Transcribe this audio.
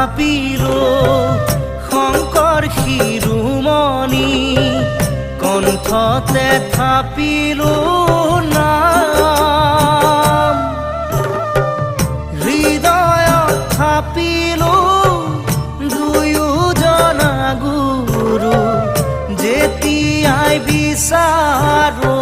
থাপিলো শংকৰ শিৰোমণি, কণ্ঠতে থাপিলো নাম, হৃদয়ত থাপিলো দুয়োজনা গুৰু, যেতিয়াই বিচাৰো।